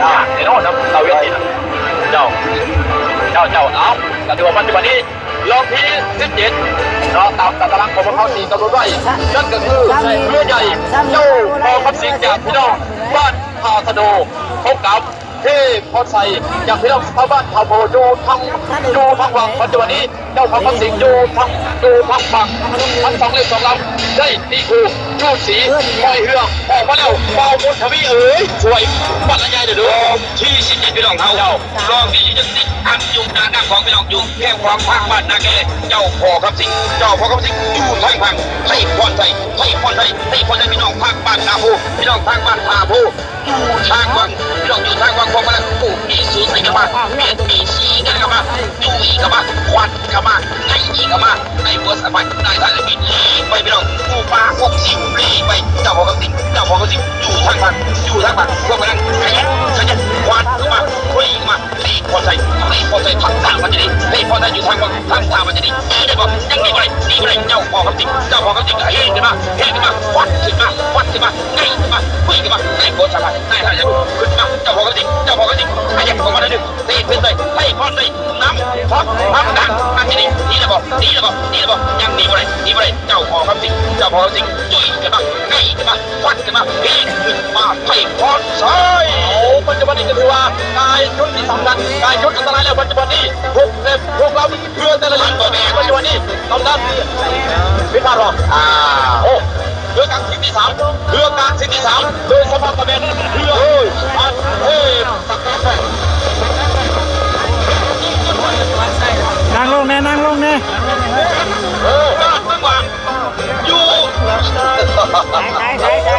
ອ່າ ແນ່ນອນນະ ເອົາເວທີນະ ເຈົ້າ ເຈົ້າ ເຈົ້າ ເອົາ ກະຖືວ່າປັດຈຸບັນນີ້ ລອບທີສິບເຈັດເນາະ ຕາມຕາຕະລາງຂອງພວກເຮົາທີ່ກຳນົດໄວ້ ນັ້ນກະຄືເຮືອໃຫຍ່ເຈົ້າພໍ່ຄຳສິງຈາກພີ່ນ້ອງບ້ານທ່າສະໂນ ພົບກັບເທບພອນໄຊຈາກພີ່ນ້ອງຊາວບ້ານທ່າໂພ ຢູ່ທາງ ຢູ່ທາງວັງ. ປັດຈຸບັນນີ້ ເຈົ້າຂອງຄຳສິງຢູ່ທາງ ຢູ່ທາງຝັ່ງທັງສອງເລກສອງລຳ ໄດ້ຕີຄູ່ຈູດສີ ປ່ອຍເຮືອອອກມາແລ້ວ ບ່າວບຸນທະວີເອີຍ ຊ່ວຍບັນລະຍາຍເດີ. ລອບທີສິບເຈັດ ພີ່ນ້ອງເຮົາ ລອບທີສິບເຈັດ ອັນຢູ່ດ້ານໜ້າຂອງພີ່ນ້ອງ ຢູ່ແຄມຂອງທາງບ້ານນາແກ ເຈົ້າພໍ່ຄຳສິງ ເຈົ້າພໍ່ຄຳສິງຢູ່ທາງຝັ່ງ ໄທພອນໄຊ ໄທພອນໄຊ ໄທພອນໄຊ ພີ່ນ້ອງທາງບ້ານນາໂພ ພີ່ນ້ອງທາງບ້ານທ່າໂພ ຢູ່ທາງວັງ ພີ່ນ້ອງຢູ່ທາງວັງ ພວກມັນ ໂອ້ ມີສູສີກັນມາ ມີ ມີສີກັນມາ ຈູ່ກັນມາ ຄວັດກັນມາ ໄນອີກກັນມາ ໄນບໍ່ສາມາດ ໄນທ່ານລະບິນລີກໄປ ພີ່ນ້ອງ ໝູ່ປ່າພວກຊິວລີກໄປ ເຈົ້າພໍ່ຄຳສິງ ເຈົ້າພໍ່ຄຳສິງ ຢູ່ທາງວັງ ຢູ່ທາງວັງ ພວກມັນ ຂະຫຍັນ ຂະຫຍັນ ຄວັດກັນມາ ຄຸຍກັນມາ ຕີພອນໄຊ ຕີພອນໄຊ ທັກສາມັນຈະດີ ຕີພອນໄຊຢູ່ທາງວັງ ທັກສາມັນຈະດີ ໜີໄດ້ບໍ່ ຍັງໜີບໍ່ໄດ້ ໜີບໍ່ໄດ້ ເຈົ້າພໍ່ຄຳສິງ ເຈົ້າພໍ່ຄຳສິງ ເຮັດຂຶ້ນມາ ເຮັດຂຶ້ນມາ ຄວັດຂຶ້ນມາ ຄວັດຂຶ້ນມາ ໄນຂຶ້ນມາ ຄຸຍຂຶ້ນມາ ໄນບໍ່ສາມາດ ໄນທ່ານລະບິນ ຂຶ້ນມາ ເຈົ້າພໍ່ຄຳສິງ ເຈົ້າພໍ່ຄຳສິງ ຂະຫຍັນເຂົ້າມາໜ້ອຍໜຶ່ງ ຕີເປັນໄຊ ໄລ່ພອນໄຊ ນຳທັບ ນຳດັນ ມັນຈະໜີ ໜີໄດ້ບໍ່ ໜີໄດ້ບໍ່ ໜີໄດ້ບໍ່ ຍັງໜີບໍ່ໄດ້ ໜີບໍ່ໄດ້ ເຈົ້າພໍ່ຄຳສິງ ເຈົ້າພໍ່ຄຳສິງ ຈຸ້ຍຂຶ້ນມາ ໄນຂຶ້ນມາ ຄວັດຂຶ້ນມາ ເຮັດຂຶ້ນມາ ໄລ່ພອນໄຊ. ເອົາ ປັດຈຸບັນນີ້ກະຖືວ່າກາຍຈຸດທີ່ສຳຄັນ ກາຍຈຸດອັນຕະລາຍແລ້ວ ປັດຈຸບັນນີ້ ຫົກເລັບ ຫົກລຳ ເຮືອແຕ່ລະລຳ ປັດຈຸບັນນີ້ ກຳລັງທີ່ຜິດພາດ ອ່າ ໂອ້ ເຮືອກາງສິງທີສາມ ເຮືອກາງສິງທີສາມ ໂດຍສະເພາະກະແມ່ນເຮືອ ໂອ້ຍ ອັນເທບ ນັ່ງລົງແດ່ ນັ່ງລົງແດ່ ເອີ ຢູ່ ໄປ ໄປ ໄປ